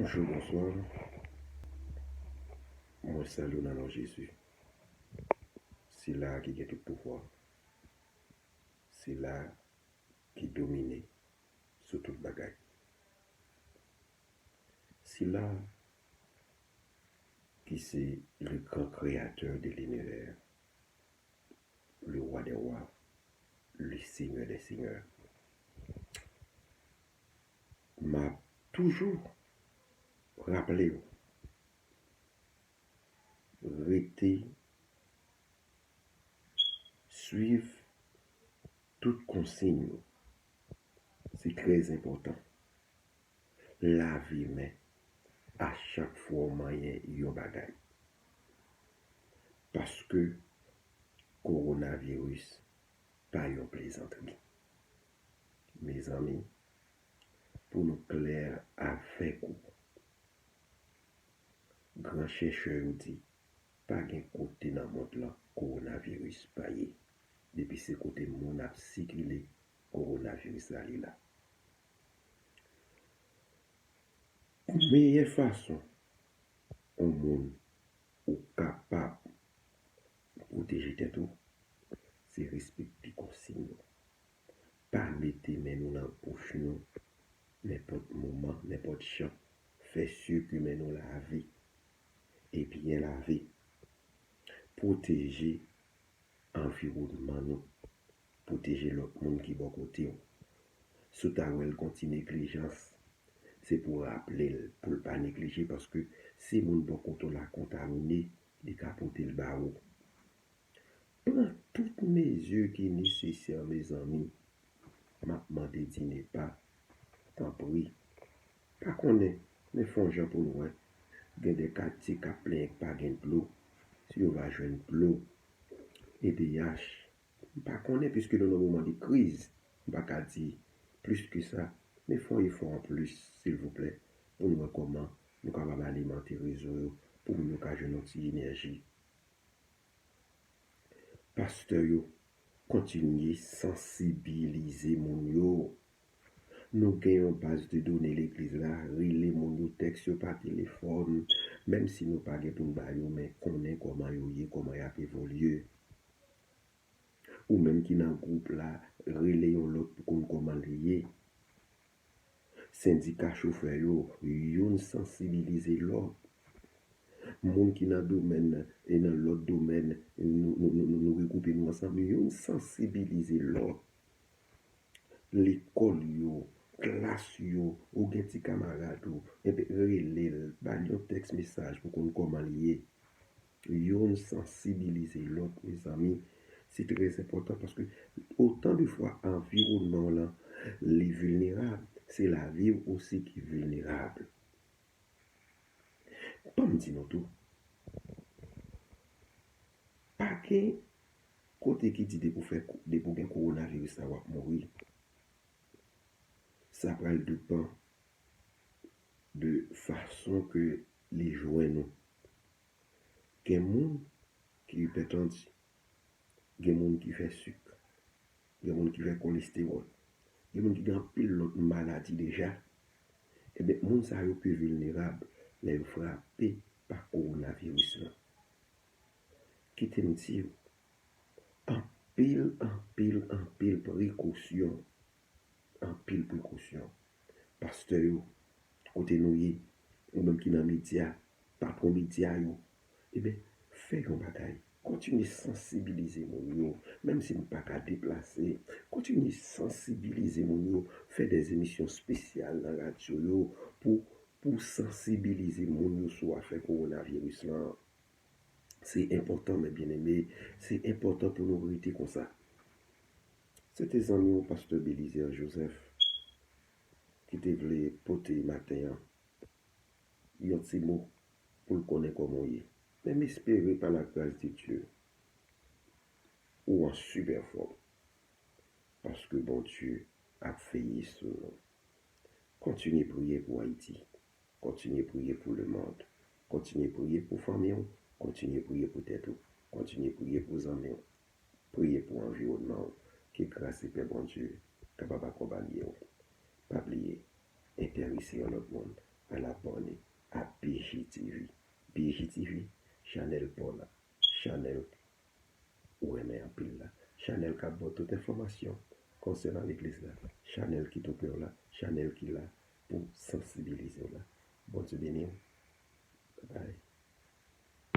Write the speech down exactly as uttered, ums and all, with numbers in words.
Bonjou, bonswa. Mwen salye w nan non Jezi. Sila a ki gen tout pouvwa. Sila a ki domine sou tout bagay. Sila a ki se le grand créateur de l'univers, le roi des rois, le seigneur des seigneurs. M ap toujou raple w, rete swiv tout konsiy yo. Se trè enpòtan. Lave men a chak fwa w manyen yon bagay. Paske kowonaviris pa yon plezantri. Mezanmi, pou nou klè avèk ou, gran chèchè yo di, pa gen kote nan mond lan kowonaviris pa ye. Depi se kote moun ap sikile, kowonaviris la li la. Meyè fason yon moun ou kapab pwoteje tèt ou, se respekte konsiy yo. Pa mete men nou nan bouch nou nenpòt moman, nenpòt jan. Fè si ke men nou lave e byen lave. Pwoteje anviwònman nou. Pwoteje lòt moun ki bò kote w. Si w ta wè l gon ti neglijans, se pou w raple l, pou l pa neglije, paske si moun bò kote w la kontamine, li ka pote l ba ou. Pran tout mezi ki nesesè, mezanmi. M ap mande di ne pa, tanpri. Pa konnen, men fè yon jan pou nou wè. Gen de katye k ap plenyen k pa gen dlo. Si yo va jwenn dlo, E D H, m pa konnen, piske nou nan moman de kriz, m pa ka di plis ke sa, men fè yon efò anplis, silvouplè, pou nou wè kòman nou kapab alimante rezo yo, pou moun yo ka jwenn yon ti enèji. Pastè yo, kontinye sansibilize moun yo. Nou gen yon baz de done legliz la, rele moun yo, tèks yo pa telefòn, menm si nou pa gen pou n ba yo, men konnen kòman yo ye, kòman y ap evolye. Ou menm ki nan gwoup la, rele yon lòt pou konn kòman li ye. Sendika chofè yo, youn sansibilize lòt. Moun ki nan domèn nan e nan lòt domèn, nou, nou, nou, nou, nou regwoupe nou ansanm, youn sansibilize lòt. Lekòl yo, klas yo, ou gen ti kamarad ou, enben rele l, ba l yon tèks mesaj pou konn kòman l ye. Youn sansibilize lòt, mezanmi. Se trè enpòtan paske otan de fwa anviwònman w lan li vilnerab, se lavi w osi ki vilnerab. Ban m di nou tou, pa gen kote ki di depi w fè, depi w gen kowonaviris la, w ap mouri. Sa pral depann de fason ke li jwenn ou. Gen moun ki ipètann, gen moun ki fè sik, gen moun ki fè kolestewòl, gen moun ki gen anpil lòt maladi deja. Ebyen, moun sa yo pi vilnerab lè yo frape pa kowonaviris lan. Kite m di w, anpil, anpil, anpil prekosyon. Anpil prekosyon. Pastè yo, kote nou ye, ou menm ki nan medya, patwon medya yo, ebyen, fè yon bagay. Kontinye sansibilize moun yo, menm si n pa ka deplase. Kontinye sansibilize moun yo, fè de emisyon espesyal nan radyo yo pou, pou sansibilize moun yo sou afè kowonaviris lan. Se enpòtan, mè byeneme, se enpòtan pou nou rete konsa. Se te zanmi w, pastè Belizaire Joseph, ki te vle pote maten an yon ti mo pou l konnen kòman w ye. Men m espere, pa la gras de Dye, ou an sipè fòm, paske Bondye ap veye sou nou. Kontinye priye pou Ayiti. Kontinye priye pou lemonn. Kontinye priye pou fanmi w. Kontinye priye pou tèt ou. Kontinye priye pou zanmi w. Priye pou anviwònman w. Ke gras e pè Bondye kapab akonpaye w. Pa bliye, enterese yon lòt moun al abòne a B G T V. B G T V, chanèl pa w la, chanèl ou renmen anpil la, chanèl k ap ba w tout enfòmasyon konsènan legliz la, chanèl ki tou prè w la, chanèl ki la pou sansibilize w la. Bondye beni w. Bye bye.